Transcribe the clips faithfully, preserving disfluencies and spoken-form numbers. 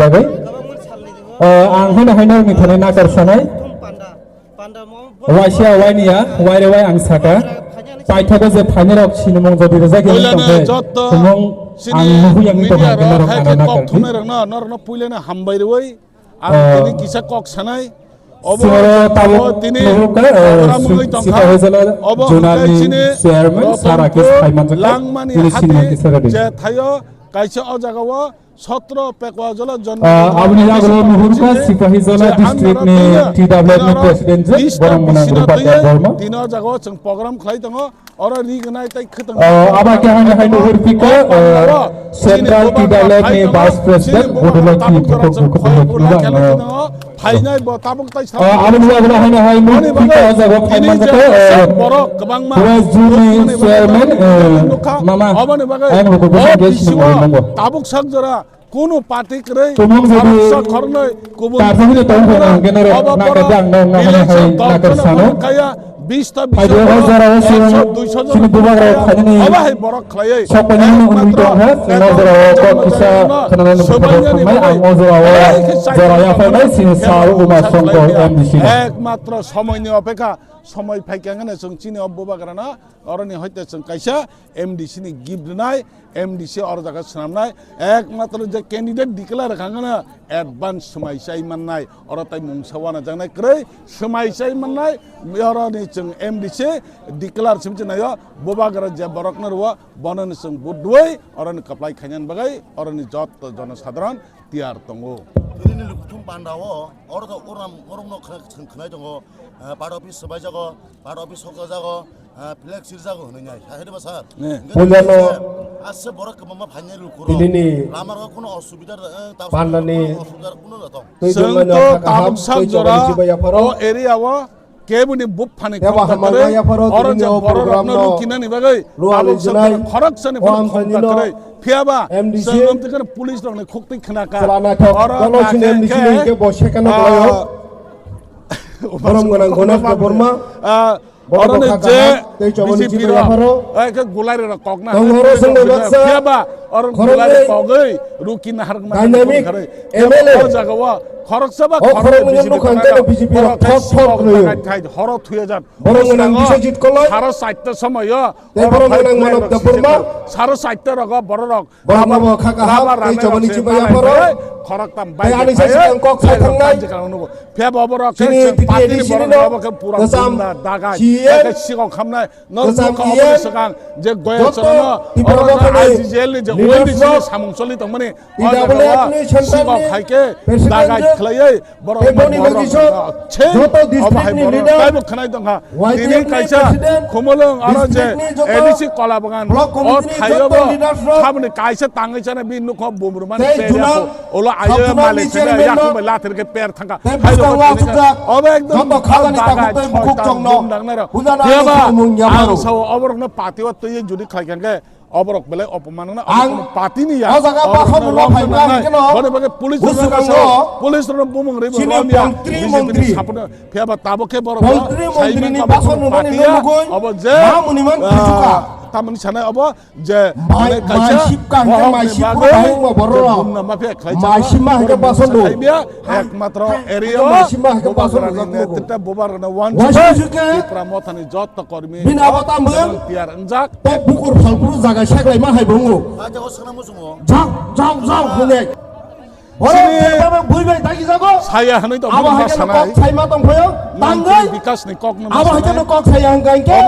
Bagwi, o, ang haino haino wngwi thani nakar sanai. Waisa wainiya, waire wai ang saka. Paithago je phainirok sinimung jodi rwjak ya Puilano tongkhe, jotto sumung ang chini nuhwi yang media tongkha, rok norok hai ano khe nakar kok di. Thumnairokno, norokno puilano hambai rwui, ang, o, tini kisa kok sanai. Obo singoro tabuk tini nuhukha, o, program wngwi tongkha. Sipahijola obo zonalni hwnkhe chini chairman Sir Rakesh Phaimanjak langmani tini hati sinimung kisa rwdi. Je thaio kaisa o jagao Sotro Pekwa Jola Jonmi Ah, aboni yagulo nuhurkha Sipahijola district ni T W F ni president je borok mwnang Rupa Debbarma. Tino jago chwng program khlai tongo. Oro ri gnai tai khwtang. Ah, aba khe haino hai nuhurphikha, ah, Central T W F ni vice president Budulaki Bukhuk Bukhuk Bukhuk. Phainai bo tabuk tai sa. Ah, aboni yagulo haino hai nuhurphikha, o jago phaimanjakha, ah, borok kwbangma West Zone ni chairman, ah, mama, aboni bagwi ayang rukuk o bwsakhe bisi sinimung o nango. Tabuk sak jora Kunu party kwrwi, tumung jodi khoroksa khoroknwi, kubun tarjak hwnwi tong phano hwnkhe norok obo nakar borok dang, nang nang election hai nakar sano. Kaya, bish ta bish ta, ekso, duiso jon chini bubagrok phainani obo hai borok khlaiwi. Sok painani hwnwi tong kha, chwng o jorao kok kisa khwnanani bwkhak thangnai, ang o jorao jora yapharnai chini sir Uma Songko M D C no. Ekmatro somoini opekha, somoi phaikha hwnkheno chwng chini o bubagrano oroni hoite chwng kaisa M D C ni gift rwnai, M D C oro jaga swnamnai, ekmatro je candidate declare kha hwnkheno advance swmai chai mannai, oro tai mungsa wanajaknai kwrwi swmai chai mannai, oroni chwng M D C declare simi chwng naio, bubagra je borokno rwo, bono chwng vote rwui, oroni kwplai khainani bagwi, oroni jotto jonosadharon tiyar tongo. Tini ni kuthum panda o, oro to uram, urum no khna-, khn-, khnai tongo, eh, part office swbai jago, part office hokjak jago, eh, flag sir jago hwnwi nai. Hai de ba sir? Ne. Hwnwi nai. Ase borok kwbangma phainai luku rok. Tini ni lama rok kuno osubida, eh, ta panda ni osubida kuno da tong. Chwng to tabuk sak jora o area o keboni buphani khoroksa kwrwi, oro je bororokno rukinani bagwi tabuk sak jora khoroksani phano khoroksa kwrwi. Phiyaba chwng amtwikhe police rokni khuktwi khnakha. Oro nakhe khe, ah, borom gwnang Gonesh Debbarma, ah, Oro ni je B J P rok, eh, khe gulai rok kokna. Phiyaba oro gulai kogwi ruki naharma dynamic M L A. O jaga o khoroksa ba khoroknwi B J P rok thot thot nwi. Horo thuya jan. Borok nang Biswajit Koloi. Saro satta somoyo. Tei borok nang Manav Debbarma. Saro satta rogo borok Borok no bo kha kaham, tei chobani chibai apharo. Khoroktam bai ani sasi ang kok sai thangnai. Phiya bo borok chini T T A D C ni no bo khe pura gunda dagai. Sikok khamnai. No sikok khamnai. Joto Tipra Motha ni leaders no, T W F ni central ni president, Borok tei boni logi sok joto district ni leader, Y T F ni president, district ni joto block committee ni joto leaders rok, tei zonal sabduna ni chairman rok, tei bwskango achukjak joto khajani takhuk tei bukhuk chongno hwnjana ani samung yapharo. Oborokno party o twiwi jodi khlai kha khe, Oborok belai opoman wngna, ang oborok party ni ya. O jaga oborok bakhok no rwma phaima hwnkheno boni bagwi police rok bwskango police rok bumung rwi chini romya, poultry B J P ni montri, support no. Phiya ba tabuk khe borok poultry montri ni bakhok no party ya. Obo je ma muni man, ah, thuka. Tamoni sanai obo je mai, mai sip kang khe mai sip kang khe borok. Mai sip ma hwnkhe bakhok no. Ekmatro area o Bubagrani netrita Bubagrani wanjak Tipra Mothani joto kormi tiyar wngjak. Tei bukur phalphuru jaga seklaima hai bo wngo. Jao, jao, jao hwnwi. Oro baba bui bai dagi jago. Saya hwnwi tong abo hai khe kok saima tong phaio. Tangwi. Bikasni kokno abo hai khe kok saya hwnkha hwnkhe.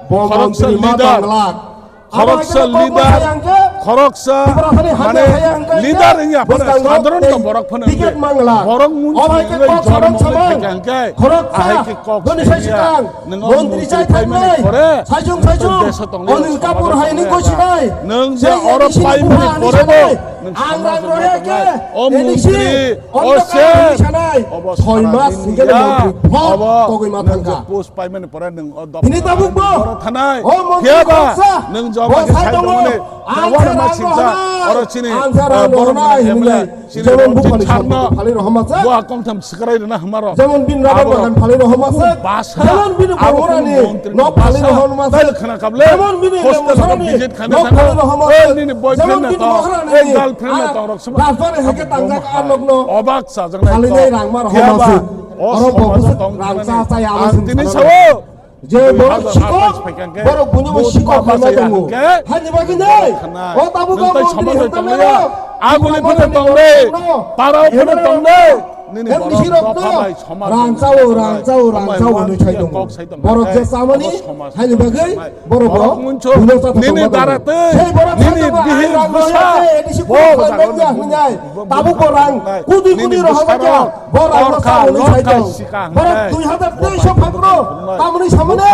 Bo khoroksa montri ma leader. Tangla. Khoroksa leader, khoroksa mane leader wngya phano sadharon to borok phano wngya. Borok munsi wngwi jormo wngwi thangkha hwnkhe, ahai khe kok saiya, nwng o montri paimani pore, nwng deso tongnai, nwng je oro paimani pore bo, nwng samajni tongnai, o montri, o se, obo soi mas hingke le montri phok togoi ma thangkha. Post paimani pore nwng o dopha tini tabuk bo thanai. Phiya ba nwng joba khe sai tongmani. Ang wano ma singsa oro chini borok M L A chini rok chini thangno bo kongtham swkrai rwna hamaro. Jemon bin rok bagan phalai rok homa se. Jemon bin borok ni nok phalai rok homa se. Jemon bin hostel visit khaina thangno. Nini boyfriend na to. Rajbari hai khe tangjak a nokno. Obak sajaknai kok. Khalinai rang mar homa suk. Oro bo bwswk rang cha chaya ang tini sao. Je borok sikok, borok buino bo sikok khaima tongo. Haini bagwi nai. O tabuk o mantri hwnna mano. Aguli phano tongnai. Para phano tongnai. Nini borok dopha bai somaj rang chao, rang chao, rang chao hwnwi sai tongo. Borok je chamani, haini bagwi borok bo buino cha nini dara tei nini bihik bwsa bo jaga hwnwi tabuk bo rang kudi kudi rohorbaikha. Borok rang chao hwnwi sai tong. Borok dui hazar teis o phaikro tamoni samani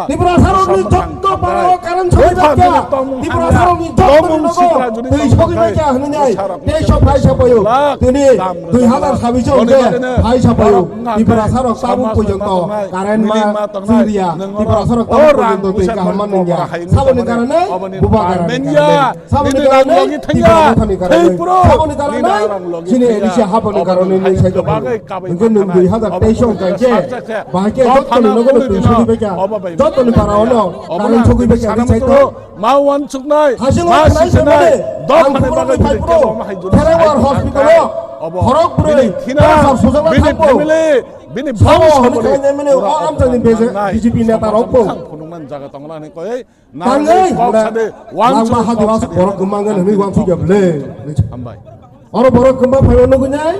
Tiprasa rokni jotto para o current sogwi baikha. Tiprasa rokni jotto ni nogo twi sogwi baikha hwnwi nai. Teis o phai sapaio. Tini dui hazar sabis o hwnkhe phai sapaio. Tiprasa rok tabuk porjonto current ma chwngriya. Tiprasa rok tabuk porjonto twi kaham man nangya. Saboni karonwi, buba karonwi. Saboni karonwi Tiprasa ni karonwi. Saboni karonwi chini A D C haboni karonwi nai sai tong. Hwnkhe nwng dui hazar teis o hwnkhe bahai khe jotto ni nogo twi sogwi baikha. Jotto ni para o no current sogwi baikha hwnwi sai tong. Ma uansuknai, ma sisinai, dophani bagwi bini kebo ma hai juni Therewar hospital o khorok bwrwi cancer sujagna thangbo. Bini bongso bwrwi o amchaini B J P neta rok bo phunuknani jaga tongla hwnwi koi tangwi kok sade uansuk kok sade borok gwmangani hwnwi uansuk ya bwle. Hambai. Oro borok gwma phaibo nugwi nai.